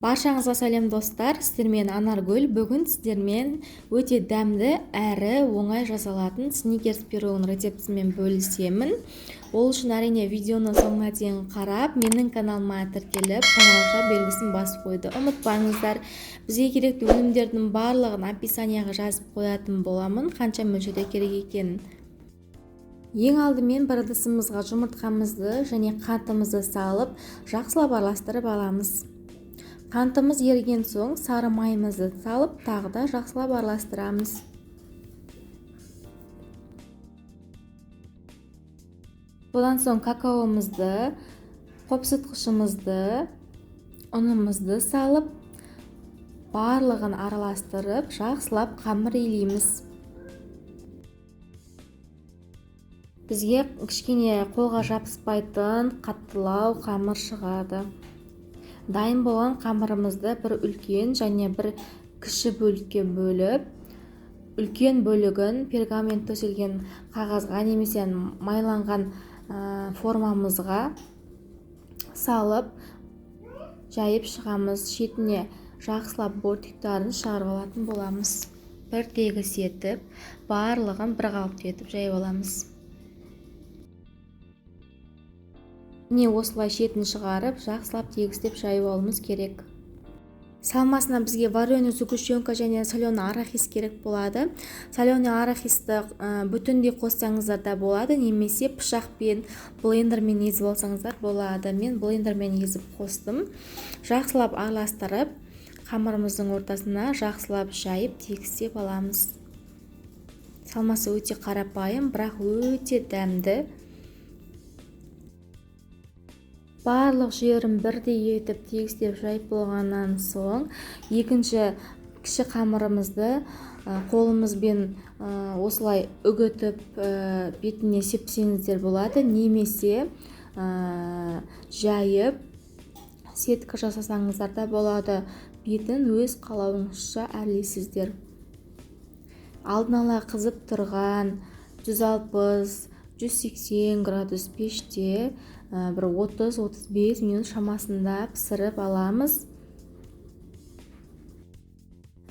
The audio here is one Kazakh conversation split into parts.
Баршаңызға сәлем достар, сіздермен Анаргүл. Бүгін сіздермен өте дәмді әрі оңай жасалатын сникерс пирогының рецептісімен бөлісемін. Ол үшін әрине видеоны соңына дейін қарап, менің каналыма тіркеліп, қоңыраушa белгісін басып қоюды ұмытпаңыздар. Бізге керекті өнімдердің барлығын описанияға жазып қоятын боламын, қанша мөлшерде керек екенін. Ең алдымен бір ыдысымызға жұмыртқамызды және қантымызды салып, жақсылап араластырып аламыз. Қантымыз еріген соң сары майымызды салып, тағы да жақсылап араластырамыз. Содан соң какаомызды, қопсытқышымызды, ұнымызды салып, барлығын араластырып, жақсылап қамыр илейміз. Бізге кішкене қолға жабыспайтын қаттылау қамыр шығады. Дайын болған қамырымызды бір үлкен және бір кіші бөлікке бөліп, үлкен бөлігін пергамент төселген қағазға немесе майланған формамызға салып жайып шығамыз. Шетіне жақсылап бортиктарын шығарып алатын боламыз. Бір тегіс етіп, барлығын бір қалыпты етіп жайып аламыз. Міне осылай шетін шығарып, жақсылап тегістеп жайып алуымыз керек. Салмасына бізге вареный сгущенка және соленый арахис керек болады. Соленый арахисті бүтіндей қоссаңыздар да болады, немесе пышақпен, блендермен езіп алсаңыздар болады. Мен блендермен езіп қостым. Жақсылап араластырып, қамырымыздың ортасына жақсылап жайып тегістеп аламыз. Салмасы өте қарапайым, бірақ өте дәмді. Барлық жерін бірдей етіп тегістеп жайып болғаннан соң екінші кіші қамырымызды қолымызбен осылай үгітіп бетіне сепсеңіздер болады, немесе жайып сетка жасасаңыздар да болады. Бетін өз қалауыңызша әрлейсіздер. Алдын ала қызып тұрған 160-180 градус пеште бір 30-35 минут шамасында пісіріп аламыз.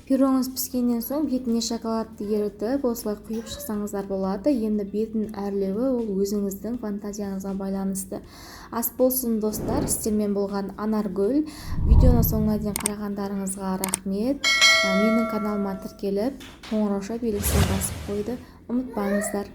Пирогыңыз піскеннен соң бетіне шоколадты ерітіп, осылай құйып шықсаңыздар болады. Енді бетін әрлеуі ол өзіңіздің фантазияңызға байланысты. Ас болсын достар, сіздермен болған Анаргүл. Видеоны соңына дейін қарағандарыңызға рахмет. Менің каналыма тіркеліп, қоңырауша белгісін басып қоюды ұмытпаңыздар.